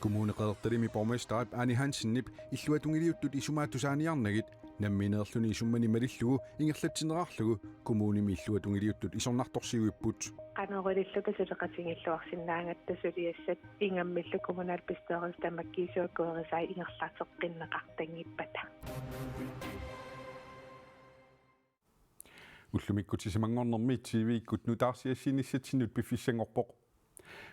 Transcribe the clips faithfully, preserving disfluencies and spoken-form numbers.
Kommune Qeqertalimmi borgmesterip Ane Hansenip illuatungiliuttut isumaat tusaaniarnagit nammineerluni isummani malillugu ingerlatsinerarlugu kommunimi illuatungiliuttut isornartorsiuipput. Qanoq ililluta suleqatigilluarsinnaagatta suliassat ingammillu kommunalbestyrelsip tamakkiisumik akuerisai ingerlateqqinneqartanngippata. Ullumikkut sisamanngornermi T V-kkut nutaarsiassiinissatsinnut piffissanngorpoq.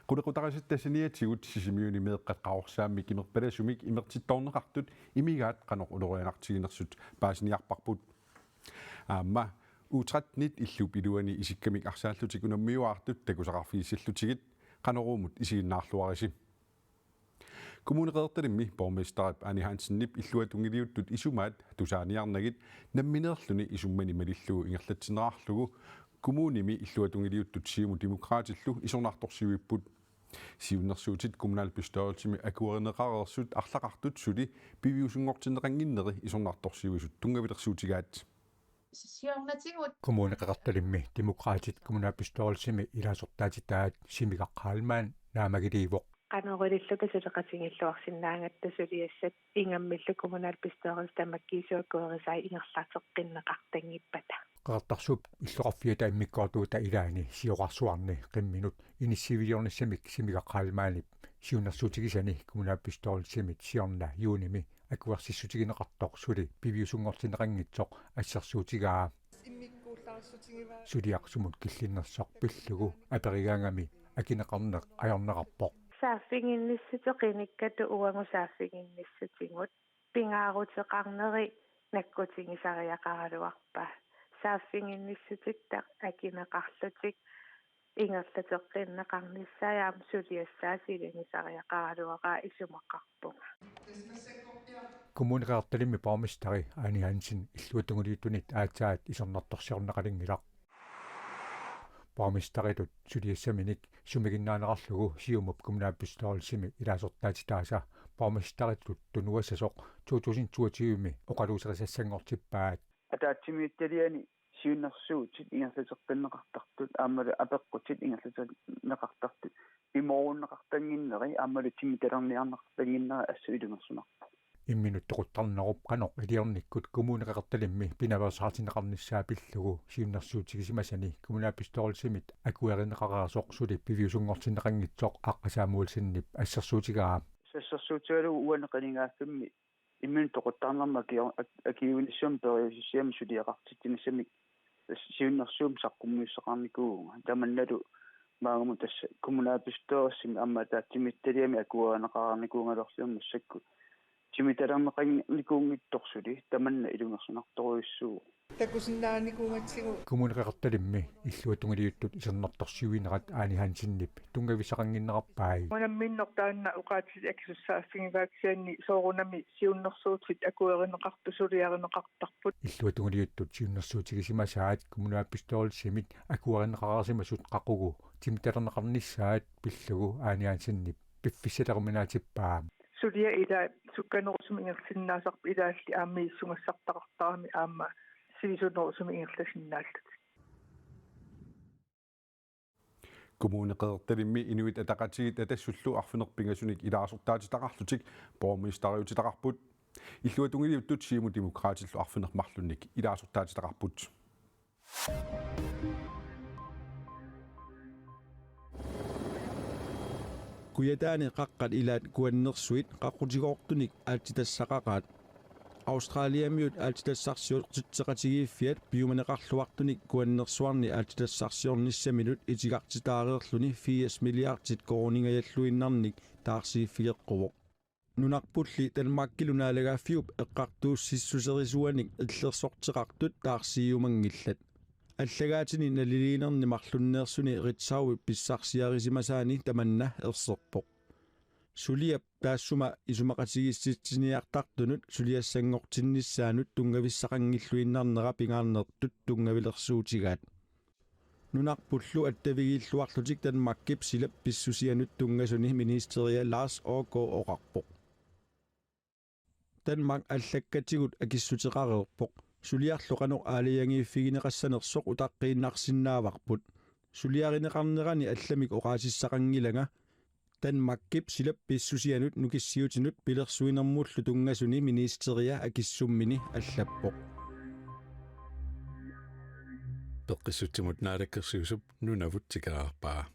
Qulequtarisatta saniatigut Sisimiuni meeqqat Qaorsaammik imerpalasumik imertittoorneqartut imigaat qanoq ulorianartiginersut paasiniarparput. Aamma U tretten-it illup iluani isikkamik arsaallutik unammiuaartut takusaqarfigissallugit Qanoruumut isiginnaarluarisi. Kommune Qeqertalimmi borgmesterip Ane Hansenip illuatungiliuttut isumaat tusaaniarnagit nammineerluni isummani malillugu ingerlatsinerarlugu kommunimi illuatungiliuttut Siumut Demokraatillu isornartorsiuipput. Siunnersuutit kommunalbestyrelsimi akuerineqareersut arlaqartut suli piviusunngortinneqannginneri isornartorsiuisut tunngavilersuutigaat. Siornatigut. Kommune Qeqertalimmi Demokraatit kommunalbestyrelsimi ilaasortaatitaat Simigaq Heilmann naammagiliivoq. Qanoq ililluta suleqatigilluarsinnaagatta suliassat ingammillu kommunalbestyrelsip tamakkiisumik akuerisai ingerlateqqinneqartanngippata. Qeqertarsuup illoqarfiata immikkoortuuta ilaani sioqqarsuarni qimminut inissiiviliornissamik Simigaq Heilmannip siunnersuutigisani kommunalbestyrelsimit siorna juunimi akuersissutigineqartoq suli piviusunngortinneqanngitsoq assersuutigaa. Suliaq sumut killinnersoq pillugu aperigaangami akineqarneq ajorneqarpoq. Saaffiginnissutit qinikkatut uagut saaffiginnissutigut pingaaruteqarneri nakkutigisariaqaraluarpaa. Saaffiginnissutitta akineqarlutik ingerlateqqinneqarnissaat aamma suliassaat silagisariaqaraluaraa isumaqarpunga. Kommune Qeqertalimmi borgmesteri Ane Hansen illuatungiliuttunit aatsaat isornartorsiorneqalinngilaq. Borgmesteritut suliassaminik sumiginnaanerarlugu Siumup kommunalbestyrelsimi ilaasortaatitaasa borgmesteritut tunuassasoq to tusind toogtyve-mi oqaluuserisassanngortippaat. Ataatsimiititaliani siunnersuutit ingerlateqqinneqartartut aammalu apeqqutit ingerlateqqinneqartartut pimoorunneqartannginneri aammalu timitalerniarneqartannginneri assut ilungersunarpoq. Imminut toquttarnerup qanoq iliornikkut Kommune Qeqertalimmi pinaveersaartinneqarnissaa pillugu siunnersuutigisimasani kommunalbestyrelsimit akuerineqareersoq suli piviusunngortinneqanngitsoq Aqqa Samuelsenip assersuutigaa. Assersuutigalugu uani qinigaaffimmi imminut toquttarnermi akio-, ak-, akiuinissamut periusissiamik suliaqartitsinissamik siunnersuummik saqqummiussaqarnikuuvunga. Tamannalu maannamut tassa kommunalbestyrelsimi aamma ataatsimiititaliami akuerineqareernikuugaluarluni massakkut timitalerneqarnikuunngitsoq suli tamanna ilungersunartorujussuuvoq. Takusinnaanikuugatsigu. Kommune Qeqertalimmi illuatungiliuttut isornartorsiuinerat Ane Hansenip tunngavissaqannginnerarpai. Unamminneq taanna oqaatsit akisussaaffigivaat kisianni soorunami siunnersuutit akuerineqartut suliarineqartarput. Illuatungiliuttut siunnersuutigisimasaat kommunalbestyrelsimit akuerineqareersimasut qaqugu timitalerneqarnissaat pillugu Ane Hansenip piffissaleruminaatippaa. Suliat ilaat sukkanerusumik ingerlasinnaasarput ilaalli aamma misissugassartaqartarami aamma sivisunerusumik ingerlasinnaallutik. Kommune Qeqertalimmi Inuit Ataqatigiit Atassullu arfineq-pingasunik ilaasortaatitaqarlutik borgmesteriutitaqarput. Illuatungiliuttut Siumut Demokraatillu arfineq-marlunnik ilaasortaatitaqarput. Kujataani qaqqat ilaat kuannersuit qaqqutigoortunik aatsitassaqaqaat. Australiamiut aatsitassarsiortitseqatigiiffiat piumaneqarluartunik kuannersuarni aatsitassarsiornissaminut itigartitaareerluni firs milliardit koruuningajalluinnarnik taarsiiffigeqquvoq. Nunarpulli Danmarkilu naalagaaffiup eqqartuussissuserisuanik illersorteqartut taarsiiumanngillat. Allagaatini naliliinerni marlunneersuni Ritzauip pissarsiarisimasaani tamanna erserpoq. Suliap taassuma isumaqatigiissitsiniartartunut suliassanngortinnissaanut tunngavissaqanngilluinnarnera pingaarnertut tunngavilersuutigaat. Nunarpullu attavigiilluarlutik Danmarkip silap pissusianut tunngasuni ministeria Lars Aagaard oqarpoq. Danmark allakkatigut akissuteqareerpoq. Suliarlu qanoq aalajangiiffigineqassanersoq utaqqiinnarsinnaavarput. Suliarineqarnerani allamik oqaasissaqanngilanga Danmarkip silap pissusianut nukissiutinut pilersuinermullu tunngasuni ministeria akissummini allappoq. Peqqissutsimut naalakkersuisup Nunavut tikeraarpaa.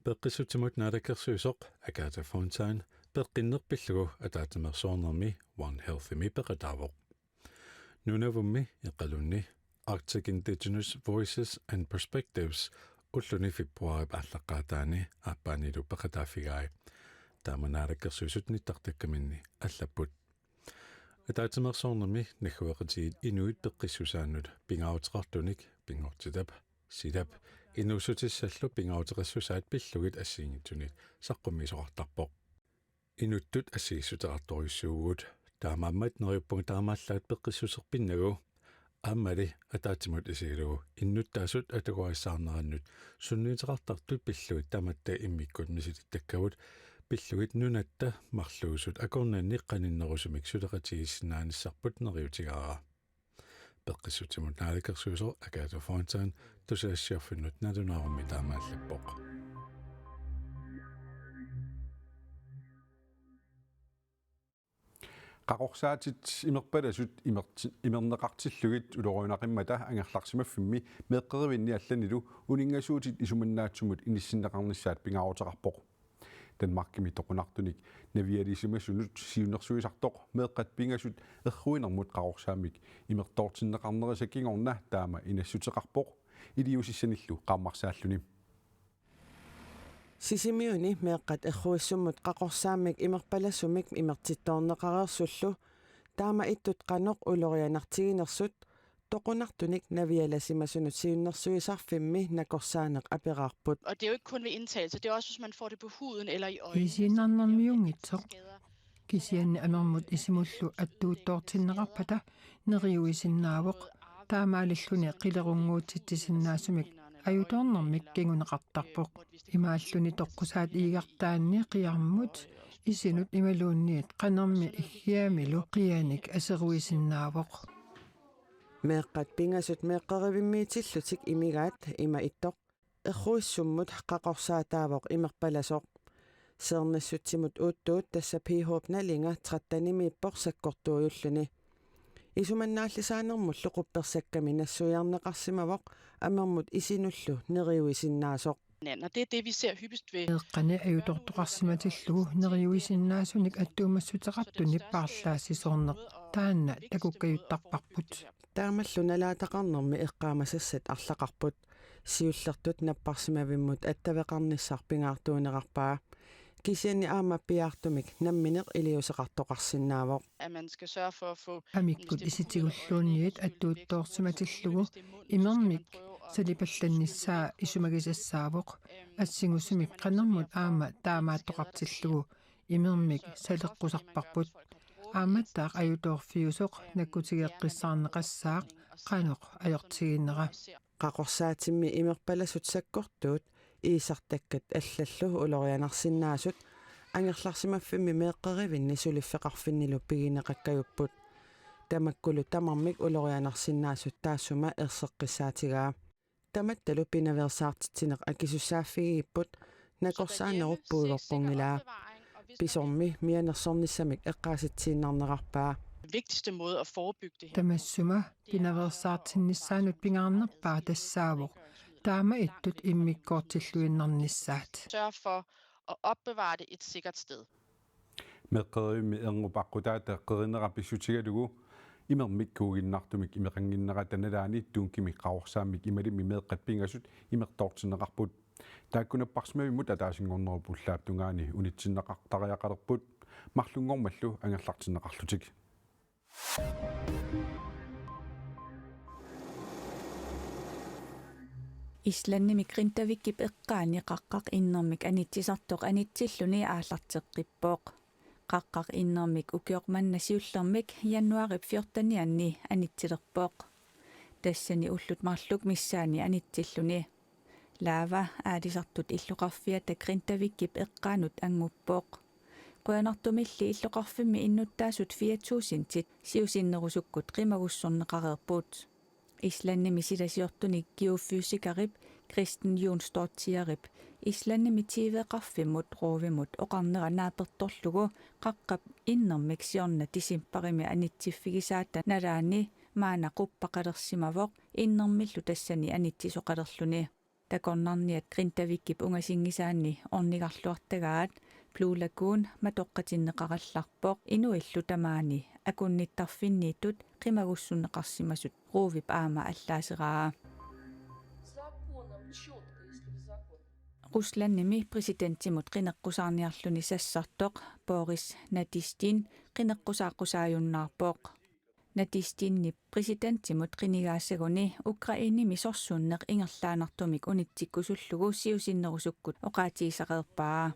Peqqissutsimut naalakkersuisoq Agathe Fontain peqqinneq pillugu ataatsimeersuarnermi One Healthimi peqataavoq. Nunavummi Iqalunni Arctic Indigenous Voices and Perspectives ulluni februaarip aallaqqaataani aappaanilu peqataaffigai. Taama naalakkersuisut nittartakkaminni allapput. Ataatsimeersuarnermi naggueqatigiit inuit peqqissusaannut pingaaruteqartunik Pinngortitap silap inuussutissallu pingaaruteqassusaat pillugit assigiinngitsunik saqqummiisoqartarpoq. Inuttut assigiissuteqartorujussuuvugut, taamaammat neriuppunga taamaallaat peqqissuserpinnagu. Aammali ataatsimut isigalugu innuttaasut atugarissaarnerannut sunniuteqartartut pillugit tamatta immikkut misilittakkavut, pillugit nunatta marluusut akornanni qaninnerusumik suleqatigiissinnaanissarput neriutigaara. Peqqissutsimut naalakkersuisoq Agathe Fontain tusagassiorfinnut nalunaarummi taamaallappoq. Qaqorsaatit imerpalasut imerti-, imerneqartillugit ulorianaqimmata angerlarsimaffimmi meeqqerivinni allanilu uninngasuutit isumannaatsumut inissinneqarnissaat pingaaruteqarpoq. Danmarkimi toqunartunik navialisimasunut siunnersuisartoq meeqqat pingasut erruinermut qaqorsaammik imertoortinneqarnerisa kingorna taama inassuteqarpoq iliuusissanillu qaammarsaalluni. Sisimiuni meeqqat erruissummut qaqorsaammik imerpalasumik imertittoorneqareersullu taama ittut qanoq ulorianartiginersut toqunartunik navialasimasunut siunnersuisarfimmi nakorsaaneq aperaarput. Og det er jo ikke kun ved indtagelse, det er også, hvis man får det på huden eller i øjnene. Isiinnarnermiunngitsoq. Kisianni amermut isimullu attuuttoortinneqarpata neriuisinnaavoq. Taamaalilluni qilerunnguutitsisinnaasumik ajutoornermik kinguneqartarpoq. Imaalluni toqqusaat iigartaanni qiarmut isinut imaluunniit qanermi iggiamilu qianik aseruisinnaavoq. Meeqqat pingasut meeqqerivimmiitillutik imigaat ima ittoq: erruissummut qaqorsaataavoq imerpalasoq. Seernissutsimut uuttuut, tassa pH-p nalinga trettenimiippoq sakkortuujulluni. Isumannaallisaanermullu quppersakkami nassuiarneqarsimavoq amermut isinullu neriuisinnaasoq. Hinanden, og det er det, vi ser hyppigst ved. Meeqqani ajutoortoqarsimatillugu neriuisinnaasunik attuumassuteqartunik paarlaassisoorneq taanna takukkajuttarparput. Taamallu nalaataqarnermi eqqaamasassat arlaqarput. Siullertut napparsimavimmut attaveqarnissaq pingaartuunerarpaa. Kisianni aamma piaartumik nammineq iliuuseqartoqarsinnaavoq. At man skal sørge for at få Amikkut isitigulluunniit attuuttoorsimatillugu imermik salipallannissaa isumagisassaavoq. Assingusumik qanermut aamma taamaattoqartillugu imermik saleqqusarparput. Aammattaaq ajutoorfiusoq nakkutigeqqissaarneqassaaq qanoq ajortiginera. Qaqorsaatimmi imerpalasut sakkortuut iisartakkat allallu ulorianarsinnaasut angerlarsimaffimmi meeqqerivinni suliffeqarfinnilu pigineqakkajupput. Tamakkulu tamarmik ulorianarsinnaasut taassuma erseqqissaatigaa. Tamattalu pinaveersaartitsineq akisussaaffigigipput, nakorsaanerup puigoqqunngilaa. Pisormi mianersornissamik eqqaasitsiinnarnerarpaa. Vigtigste måde at forebygge det her. Tamassuma pinaveersaartinnissaanut pingaarnerpaaq tassaavoq taama ittut immikkoortilluinnarnissaat. Sørge for at opbevare det et sikkert sted. Meeqqerivimmi erngup aqqutaata qerinera pissutigalugu imermik kuuginnartumik imeqannginnerata nalaani dunkimik qaqorsaammik imalimmi meeqqat pingasut imertoortinneqarput. Taakku napparsimavimmut ataasinngornerup ullaap tungaani unitsinneqartariaqalerput, marlunngormallu angerlartinneqarlutik. Islandimi Grindavíkip eqqaani qaqqaq innermik anitsisartoq anitsilluni aallarteqqippoq. Qaqqaq innermik ukioq manna siullermik januaarip fjortenianni anitsilerpoq. Tassani ullut marluk missaanni anitsilluni. Lava aalisartut illoqarfiata Grindavíkip eqqaanut anguppoq. Qujanartumilli illoqarfimmi innuttaasut fire tusindit siusinnerusukkut qimagussorneqareerput. Islandimi silasiortunik geofysikerip Kristen Jonsdottirip Islandimi T V-qarfimmut Ruuvimut oqarnera naapertorlugu qaqqap innermik siorna decembarimi anitsiffigisaata nalaani maanna quppaqalersimavoq innermillu tassani anitsisoqalerluni. Takornarniat Grindavikip ungasinngisaanni ornigarluartagaat Blue Lagoon matoqqatinneqarallarpoq inuillu tamaani akunnittarfinniittut qimagussunneqarsimasut Ruuvip aamma allaaseraa. Ruslandimi præsidentimut qineqqusaarniarluni sassartoq Boris Nadistin qineqqusaaqqusaajunnaarpoq. Nadistinip præsidentimut qinigaassaguni Ukrainemi sorsunneq ingerlaannartumik unitsikkusullugu siusinnerusukkut oqaatigisareerpaa.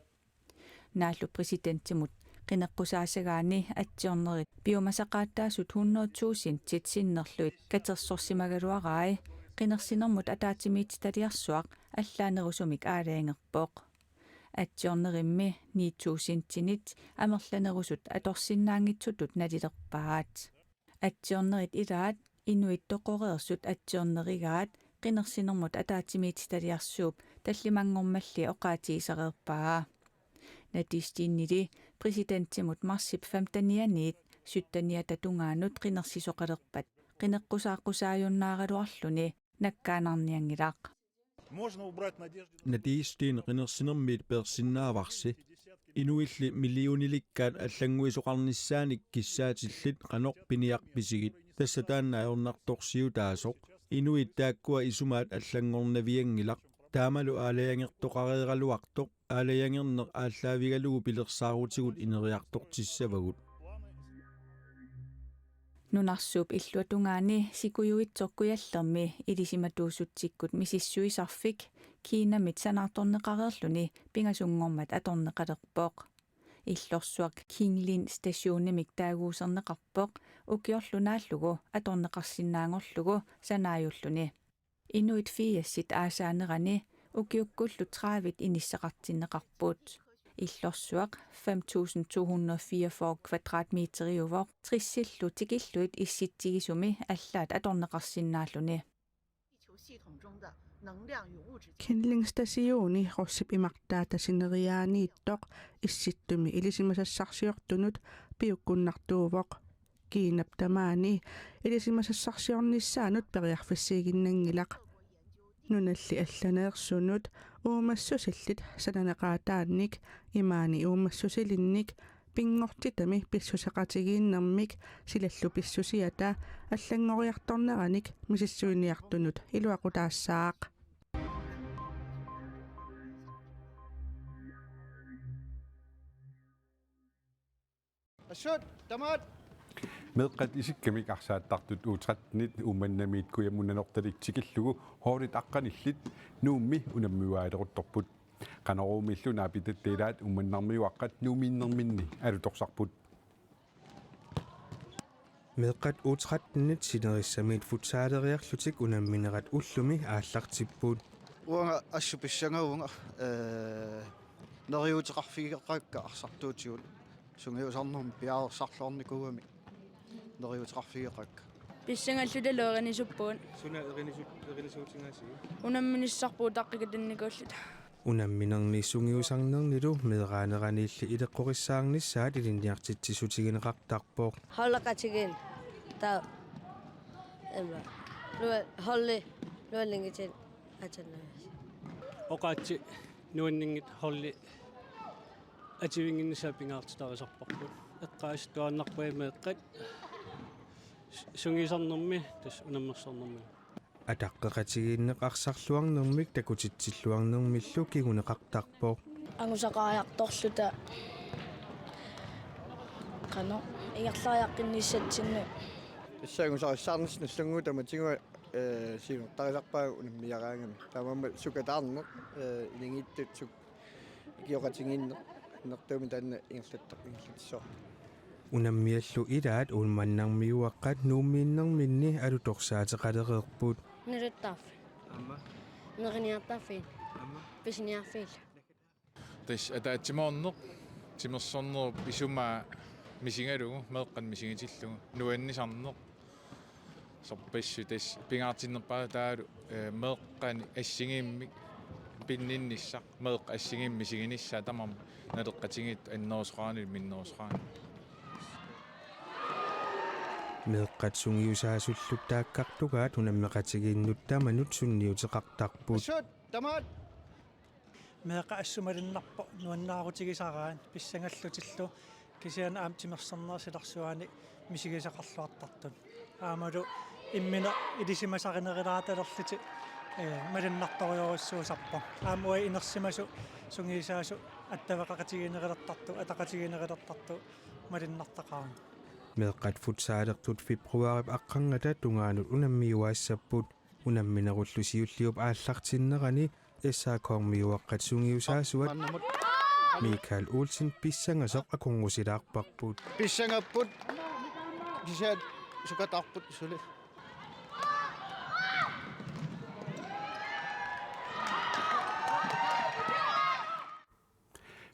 Naallu præsidentimut qineqqusaassagaanni atsiornerit piumasaqaataasut hundrede tusindit sinnerlugit katersorsimagaluarai qinersinermut ataatsimiititaliarsuaq allaanerusumik aalajangerpoq. Atsiornerimmi ni tusindinit amerlanerusut atorsinnaanngitsutut nalilerpaat. Atsiornerit ilaat inuit toqoreersut atsiornerigaat qinersinermut ataatsimiititaliarsuup tallimanngormalli oqaatigisareerpaa. Nadistinili præsidentimut marsip femtenianiit sytteniata tungaanut qinersisoqalerpat qineqqusaaqqusaajunnaaraluarluni nakkaanarnianngilaq. Nadistin qinersinermiit peersinnaavarsi. Inuilli millionilikkaat allannguisoqarnissaanik kissaatillit qanoq piniarpisigit. Tassa taanna ajornartorsiutaasoq. Inuit taakkua isumaat allanngornavianngilaq. Taamalu aalajangertoqareeraluartoq, aalajangerneq aallaavigalugu pilersaarutigut ineriartortissavagut. Nunarsuup illuatungaani Sikujuitsoq Kujallermi ilisimatuusutsikkut misissuisarfik Kinamit sanaartorneqareerluni pingasunngormat atorneqalerpoq. Illorsuaq Kinglin stationimik taaguuserneqarpoq ukiorlu naallugu atorneqarsinnaanngorlugu sanaajulluni. Inuit firsit aasaanerani ukiukkullu tredivet inissaqartinneqarput. Illorsuaq fem tusind to hundrede fireogfyrre kvadratmeteriuvoq, tressillu tikillugit issitsigisumi allaat atorneqarsinnaalluni. Kinling stationi Rossip imartaata sineriaaniittoq issittumi ilisimasassarsiortunut piukkunnartuuvoq. Kiinap tamaani ilisimasassarsiornissaanut periarfissiiginnanngilaq. Nunalli allaneersunut uumassusillit sananeqaataannik imaani uumassusilinnik pinngortitami pissuseqatigiinnermik silallu pissusiata allanngoriartorneranik misissuiniartunut iluaqutaassaaq. Assut, tamaat. Meeqqat isikkamik arsaattartut U tretten-it Uummannamiit Kujammunanortalik tikillugu holdit aqqanillit Nuummi unammiuaaleruttorput. Qanoruumillu naapitatta ilaat uummannarmiuaqqat Nuummiinnerminni alutorsarput. Meeqqat U tretten-it sinerissamiit futsaleriarlutik unamminerat ullumi aallartipput. Uanga assut pissangavunga, ee, neriuuteqarfigeqaakka arsartuutigut sungiusarnermi piareersarluarnikuugamik neriuuteqarfigeqaakka. Pissangalluta erinisupput. Suna erinisuut erinisuutigaasiuk? Unamminissarput utaqqikatannikuulluta. Unamminerni sungiusarnernilu meeraaneraniilli ileqqorissaarnissaat ilinniartitsissutigineqartarpoq. Holdeqatigiinneq taava immaqa nuan-, holdi nuanninngitsunik atorneqarnissaq. Oqaatsit nuanninngitsut holdi atuinnginnissaat pingaartitarisarparput. Eqqaasittuaannarput meeqqat sungiusarnermi tassa unammersornermini. Ataqqeqatigiinneq arsarluarnermik takutitsilluarnermillu kinguneqartarpoq. Angusaqariartorluta qanoq ingerlariaqqinnissatsinnik. Tassa angusarissaarnissaq nallannguup tamatigut, ee, siunertarisarpaa unammiaraangami. Taamaammat sukataarneq, ee, ilingiittut suk- Ikioqatigiinneq, nertuumi taanna ingerlatta-, ingerlatissavarput. Unammiallu ilaat Uummannarmiuaqqat Nuummiinnerminni alutorsaateqalereerput. Naluttarfik. Aamma. Neriniartarfiit. Aamma. Pisiniarfiillu. Tassa ataatsimoorneq timersornerup isumaa misigalugu meeqqanik misigitillugu nuannisarneq. Sorpassuit tassa pingaartinnerpaataalu, eh, meeqqanik assigiimmik pinninnissaq, meeqqat assigiimmik misiginissaq tamarmik naleqqatigiittut annerusaqaranilu minnerusaqaranilu. Meeqqat sungiusaasullu taakkartugaat unammeqatigiinnut tamanut sunniuteqartarput. Assut, tamaat. Meeqqat assut malunnarpoq nuannaarutigisaraat pissangallutillu kisianni aamma timersornerup silarsuani misigisaqarluartartut. Aammalu imminut ilisimasarinerulaatalerlutik, eh, malunnartorujussuusarpoq. Aamma uagut inersimasut sungiusaasut attaveqaqatigiinnerulertartut, ataqatigiinnerulertartut malunnartaqaaq. Meeqqat futsalertut februaarip aqqarngata tungaanut unammiuaassapput. Unamminerullu siulliup aallartinnerani S A K-miuaqqat sungiusaasuat Michael Olsen pissangasoq akornusilaarparput. Pissangapput. Kisianni sukataarput suli.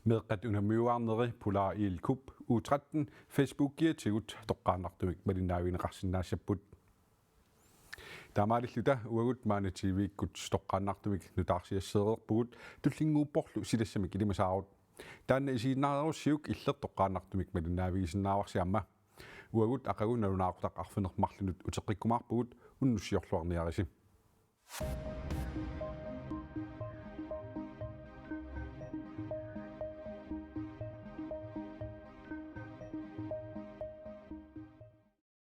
Meeqqat unammiuaarneri Polar Eagle Cup U tretten Facebookiatigut toqqaannartumik malinnaavigineqarsinnaassapput. Taamaalilluta uagut maani T V-kkut toqqaannartumik nutaarsiassereerpugut, tullinnguupporlu silassamik ilimasaarut. Taanna isiginnaareerussiuk illit toqqaannartumik malinnaavigisinnaavarsi aamma. Uagut aqagu nalunaaqutaq arfineq-marlunut uteqqikkumaarpugut, unnussiorluarniarisi.